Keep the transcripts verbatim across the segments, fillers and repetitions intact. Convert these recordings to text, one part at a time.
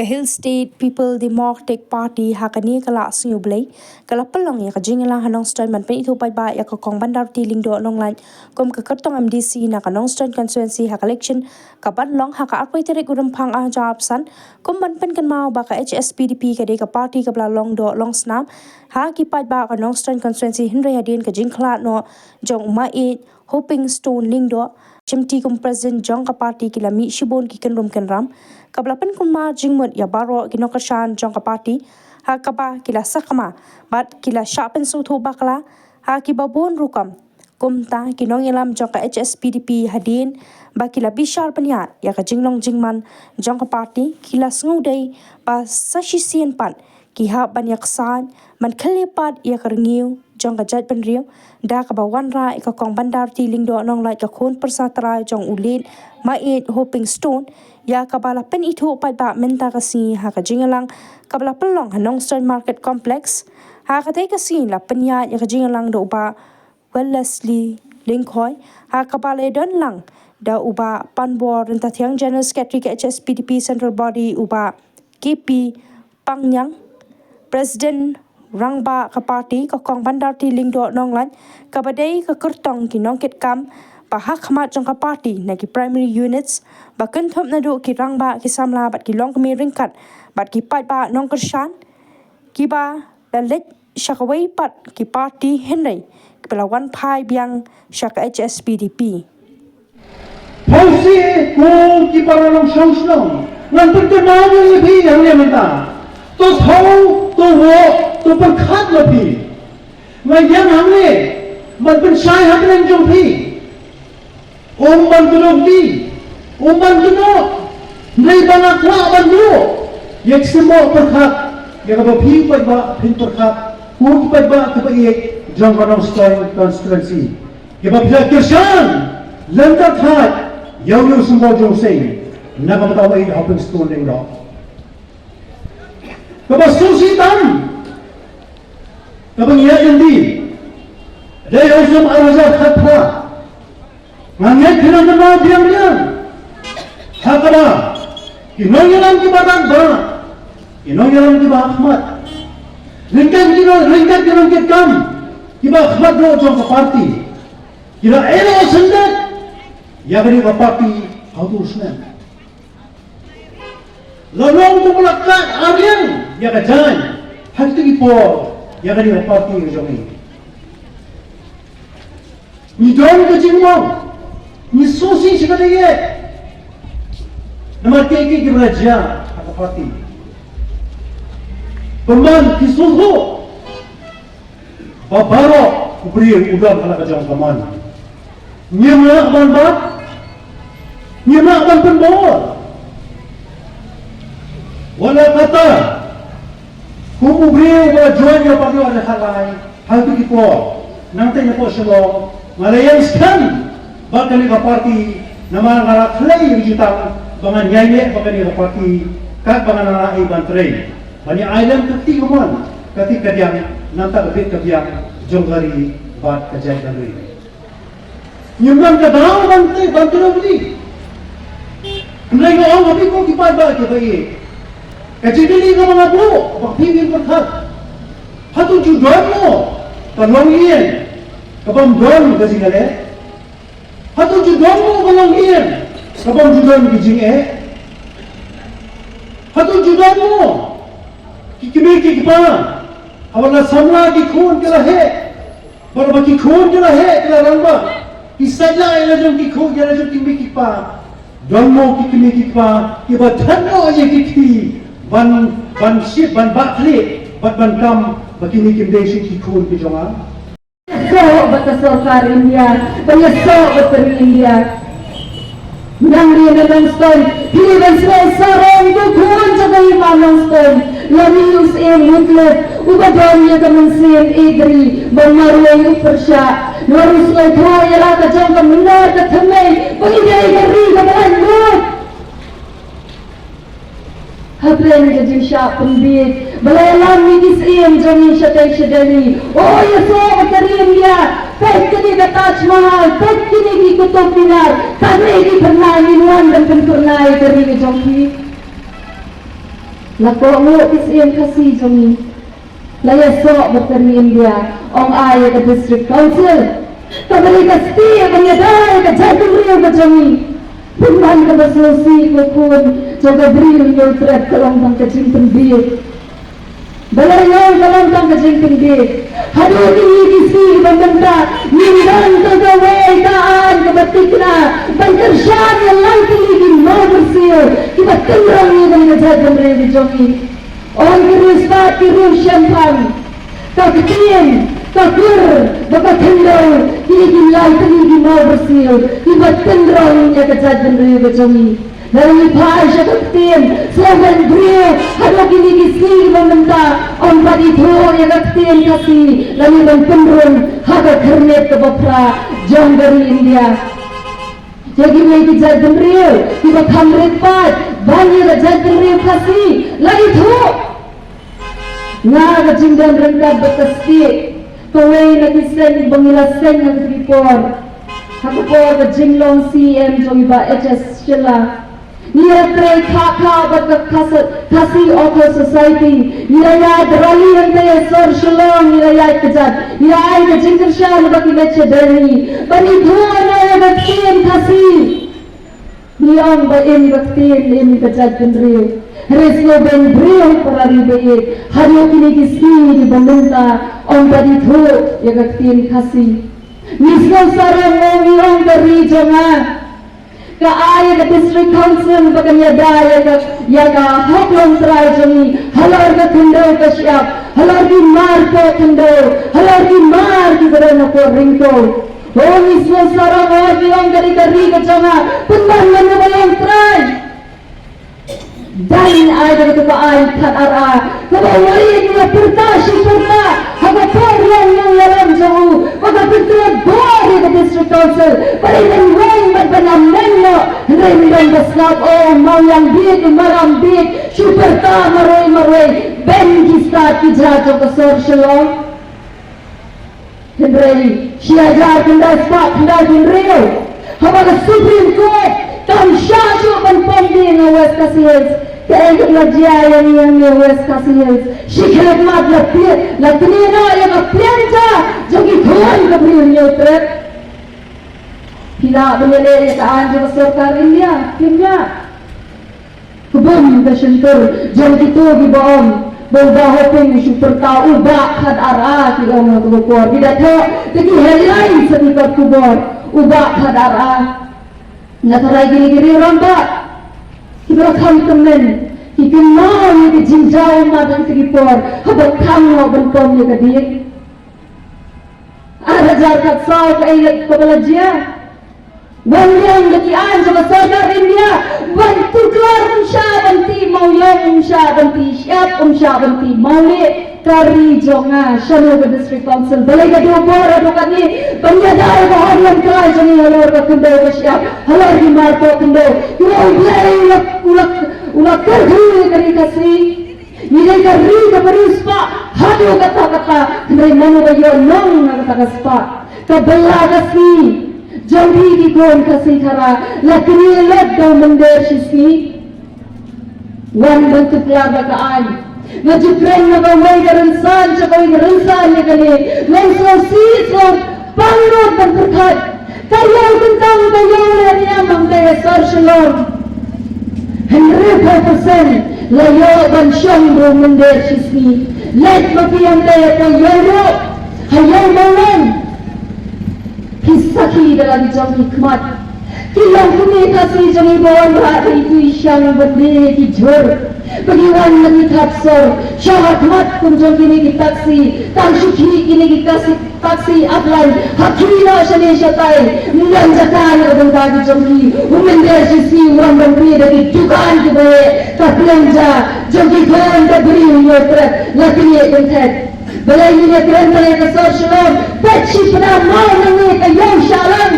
Hill State People Democratic Party ha kane ka la sngewblei ka la pynlong ïa ka jingïalang ha Nongstoiñ ban pynithuh paidbah ïa ka Kong Bandarti Lyngdoh Nonglait kum ka kyrtong M D C na ka Nongstoiñ constituency ha ka election ka ban long ha ka arphew tarik u Rymphang arhajar arphew san, kum ban pynkynmaw ba ka H S P D P ka dei ka party kaba la long doh long snam ha ki paidbah ka Nongstoiñ constituency, hynrei hadien ka jingkhlad noh jong u Maieit Hoping Stone Lyngdoh, Jimty kum president jong ka party, ki la mih shibun ki kynrum kynram kaba la pynkulmar jingmut ïa baroh ki nongkyrshan jong ka party, ha kaba ki la sakma bad ki la shah pynsngewthuh bakla ha kiba bun rukom. Kumta ki nongïalam jong ka H S P D P hadien ba ki la bishar pynïaid ïa ka jinglong jingman jong ka party, ki la sngewdei ba sa shisien pat ki hap ban ïaksaid ban khyllie pat ïa ka rngiew jong ka jaitbynriew da kaba wanrah ïa ka Kong Bandarti Lyngdoh Nonglait, ka khun pyrsa trai jong u late Maieit Hoping Stone, ïa kaba la pynithuh paidbah mynta ka sngi ha ka jingïalang kaba la pynlong ha Nongstoiñ Market Complex. Ha katei ka sngi la pynïaid ïa ka jingïalang da u Bah Wellesley Lyngkhoi, ha kaba la ïadon lang da u Bah Panbor Ryntathiang, General Secretary ka H S P D P Central Body, u Bah K P Pangniang, President Rangbah ka party, ka Kong Bandarti Lyngdoh Nonglait, kaba dei ka kyrtong ki nongkitkam ba ha khmat jong ka party na ki primary units, ba kynthup naduh ki rangbah, ki samla bad ki longkmie ryngkat bad ki paidbah nongkyrshan kiba la leit sha kawei pat ki party, hynrei kiba la wan phai biang sha ka H S P D P. Phewse ko ki para nongshong shnong, ngan pynkynmaw ïa phi hangne mynta. To thaw, to woh, to pyrkhat ma phi. Nga ïeng hangne ban pynshai ha pdeng jong phi. Ym ban kynnoh phi, ym ban kynnoh. Hynrei ba nga kwah ban duh ïa ka symbol pyrkhat ïa kaba phi paidbah phin pyrkhat, ko ki paidbah kiba ïeit jong ka Nongstoiñ constituency, kiba phi la kyrshan lem da thait ïa u symbol jong u seng na ka bynta u Maieit Hoping Stone Lyngdoh. Kaba sngewsih tam, kaba ngi ïa ïohi, dei ha u snem ar hajar khatphra. Nga ngeit phin ïa kynmaw biang biang ha kaba ki nongïalam kiba rangbah, ki nongïalam kiba ha khmat, ryngkat ki nong, ryngkat ki nongkitkam kiba ha khmat ruh jong ka party, ki la ai ruh syndet ïa kane ka party ha utu u snem. La long kumba la kat arliang ïa ka jaiñ ha kito ki por ïa kane ka party ka jong ngi. Ngi don ka jingmong, ngi sngewsih sha kata, ïa namar kiei kiei kiba la jia ha ka party. Kumban ki sngewthuh ba baroh u briew u don ha la ka jong ka mon. Ngim lah ban bat, ngim lah ban pynbor. Wat la katta, kum u briew uba la join ïa ka party ar hajar khatlai, ha kito ki por, nangta napoh Shillong, nga la ïeng skhem bad kane ka party, namar nga la khlei ïa ka jutang ba ngan ïaineh bad kane ka party katba nga la ïai ban trei. Ban ïa ai lem ka kti kamon, ka kti kadiang, nangta ka bit ka biang jong ka ri bad ka jaitbynriew. Ngim don ka daw ban trei, ban trei bli. Hynrei nga ong ha phi ko ki paidbah kiba ïeit, ka jingkylli kaba nga buh ba phi ngin pyrkhat, hato ju don mo ka longïing kabym don ka jingïaleh? Hato ju don mo ka longïing kabym ju don ki jingeh? Hato ju don mo ki kmie ki kpa, haba la samla ki khun ki la heh, bad haba ki khun ki la heh ki la rangbah, ki saitlah ïa la jong ki khun, ïa la jong ki kmie ki kpa? Don mo ki kmie ki kpa kiba thad noh ïa ki kti ban, ban shit, ban bah khlieh bad ban kam ba kine kim dei shuh ki khun ki jong nga? Ïasoh bad ka sorkar India, ba ïasoh bad ka ri India. Nangta na Nongstoiñ, phi dei ban sngewsarong, ko khun jong ka hima Nongstoiñ, la ri u Syiem Wycliffe, uba don ïa ka mynsiem ïeit ri, ba marwei u pyrshah. Namar u sngewthuh ïa la ka jong ka mynder ka thymmei, ba ngi dei ka ri kaba laitluid. Hapdeng ka jingshah pynbiej ba la ïalam ïa ki syiem jong ngi shatei sha Delhi, o ïasoh bad ka ri India. Peit kane ka Taj Mahal, peit kine ki Qutub Minar, kane ki phyrnai, ngin wan ban pynphyrnai ïa ka ri ka jong phi. La kohnguh ki syiem Khasi jong ngi. La ïasoh bad ka ri India, ong ai ïa ka District Council. Kaba dei ka stieh ban ïada ïa ka jaitbynriew ka jong ngi. Pynban kaba sngewsih ko khun jong ka Bri Hynñiewtrep ka long tang ka jingpynbiej. Balei nga ong ka long tang ka jingpynbiej? Haduh kine ki sngi ba mynta ngim don tang kawei ka aiñ kaba thikna ban kyrshan ïa lai tylli ki mawbyrsiew kiba tynrong ïa kane ka jaitbynriew ka jong ngi. Ong ki riewstad ki riewshemphang, ka ktien, ka kur bad ka khyndew, kine ki lai tylli ki mawbyrsiew kiba tynrong ïa ka jaitbynriew ka jong ngi. Lada ngi phai sha ka ktien, sngewbha briew, haduh kine ki sngi kiba mynta, ym pat ithuh ïa ka ktien Khasi, lane ban pynrung ha ka khyrnit kaba phra jong ka ri India. Ïa kiwei ki jaitbynriew kiba kham rit paid ban ïa ka jaitbynriew Khasi, la ithuh. Nga ka jingdon ryngkat bad ka stieh, kawei na ki seng ba ngi la seng ha kata ki por, ha ka por ka jinglong C M jong i Bah H S Shylla. Ngi la trei khah khah bad ka Khas-, Khasi Authors Society. Ngi la ïaid rally hangtei ha sor Shillong, ngi la ïaid kjat. Ngi la ai ka jingkyrshan bad ki leit sha Delhi. Ban ithuh noh ïa ka ktien Khasi. Ngi ong ba im ka ktien, im ka jaitbynriew. Hynrei sngewbha briew para ri ba ïeit. Haduh kine ki sngi kiba mynta ym pat ithuh ïa ka ktien Khasi. Ngi sngew sarong, ngi ong ka ri jong nga. Ka ai ïa ka District Council ba kan ïada ïa ka, ïa ka hok longtrai jong ngi halor ka khyndew ka shyiap, halor ki marpoh khyndew, halor ki mar kiba don hapoh ryngkew. Ho ngi sngew sarong, ho ngi ong ka ri, ka ri ka jong nga, pynban ïa ka longtrai. Dei ai da kata ka aiñ khatar A, kaba wei ïa ki la pyrta shi pyrta ha ka por ïalam nongïalam jong u, ba ka pyntlot bor ïa ka District Council ba dei ban weng bad ban amend noh. Hynrei ym don ba sngap, oh, u mawiang bieit, u maram bieit, shu pyrta marwei marwei, ban ki stad ki jait jong ka sor Shillong. Hynrei shi hajar khyndai spah khyndai phew hynriew, haba ka Supreme Court kam shah shuh ban pom biang ha West Khasi Hills, kaei kaba la jia ïa ngi hangne ha West Khasi Hills? Shi khyllipmat la plie, la knieh noh ïa ka pliang ja jong ki khun ka Bri Hynñiewtrep. Phi lah ban ïaleh ïa ka aiñ jong ka sorkar India? Phim lah. Kbum ka shyntur jong kito kiba ong ba u Bah Hoping u shu pyrta u Bah Khadar A, ki ong ha kaba por. Ki da thoh da ki headlines ha ki kot khubor, u Bah Khadar A. Nga tharai kine ki riew rangbah kiba la kham tymmen ki kynmaw ïa ka jingjaw ummat ha kita ki por haba kham noh ban pom ïa ka dieng. Ar hajar khatsaw kaei kaba la jia? Wan liang da ki aiñ jong ka sorkar India, wan tuklar, um shah ban tih mawïong, um shah ban tih shyiap, um shah ban tih mawlieh. Ka ri jong nga, shano ka District Council, balei ka duh bor haduh katne ban ïada ïa ka hok longtrai jong ngi halor ka khyndew ka shyiap, halor ki marpoh khyndew? Ki ong U Blei u la, u la, u la kyrkhu ïa ka ri Khasi. Ngi dei ka ri kaba riewspah haduh katta katta, hynrei mano ba ïoh nong na kata ka spah? Ka bylla ka sngi jong phi ki khun Khasi Khara la knieh lut da u mynder shisngi. Wan ban tuklar da ka aiñ. Nga ju kren na kawei ka rynsan sha kawei ka rynsan ïa kane. Nga sngewsih, sngewpang lut ban pyrkhat. Ka ïew kyntang, ka ïew lehniam hangtei ha sor Shillong, hynriewphew percent la ïoh ban shong da u mynder shisngi. Leit ma phi hangtei ha Ïewduh, ha Ïew Mawleng, phi sakhi da la ki jong phi khmat. Ki longkmie Khasi jong ngi ba wanrah da itu i shang ban die ki jhur, ba ki wan na ki thap sor, shong ha khmat kum jong kine ki taxi, tang shu khih kine ki taxi, taxi upline, ha khih noh shane shatai. Ym don jaka na ka bynta ki jong ki. U mynder shisngi u wan ban plie da ki dukan kiba heh, ka pliang ja jong ki khun ka Bri Hynñiewtrep la knieh kynthet. Balei ngin ïa kren balei ka sor Shillong? Peit shi pdeng maw nangne ka ïew Shahlang.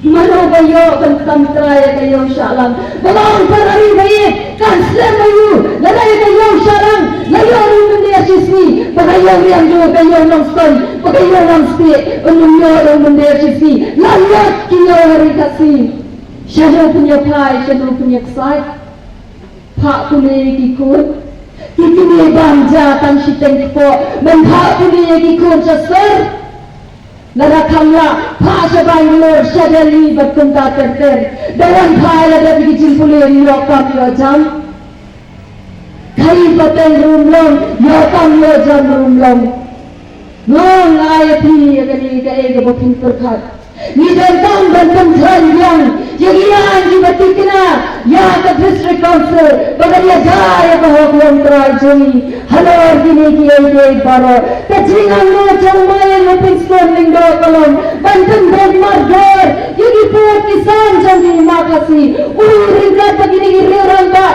Mano ba ïoh ban kam trai ïa ka ïew Shahlang? Ba long para ri ba ïeit, kan slem aïu lada ïa ka ïew Shahlang la ïoh ruh u mynder shisngi, ba ka ïew Riangdo, ka ïew Nongstoiñ, ba ka ïew Nongstieh, ym ïoh ruh u mynder shisngi. La ïoh ki ïew ha ri Khasi. Shano phin ïa phai, shano phin ïa ksai? Phah pule ïa ki khun. Ki kmie bam ja tang shiteng kpoh ban phah pule ïa ki khun sha sur. Lada kham lah, phah sha Bangalore, sha Delhi bad kumta ter ter. Da wan phai lada ki jingpule ïoh kam ïoh jam. Khaii pateng ruh um long, ïoh kam ïoh jam ruh um long. Nga ong ai ïa phi ïa kane kaei kaba phin pyrkhat. Ngi donkam ban pynthikna ïa ngi, ïa kiba tikna ïa ka District Council ba kan ïada ïa ka hok longtrai jong ngi halor kine kiei kiei baroh. Ka jingangnud jong u Maïan Hopingstone Lyngdoh ka long ban pynbeit mardor ïa ki pud ki san jong ngi, ma Khasi. U, ryngkat bad kine ki riew rangbah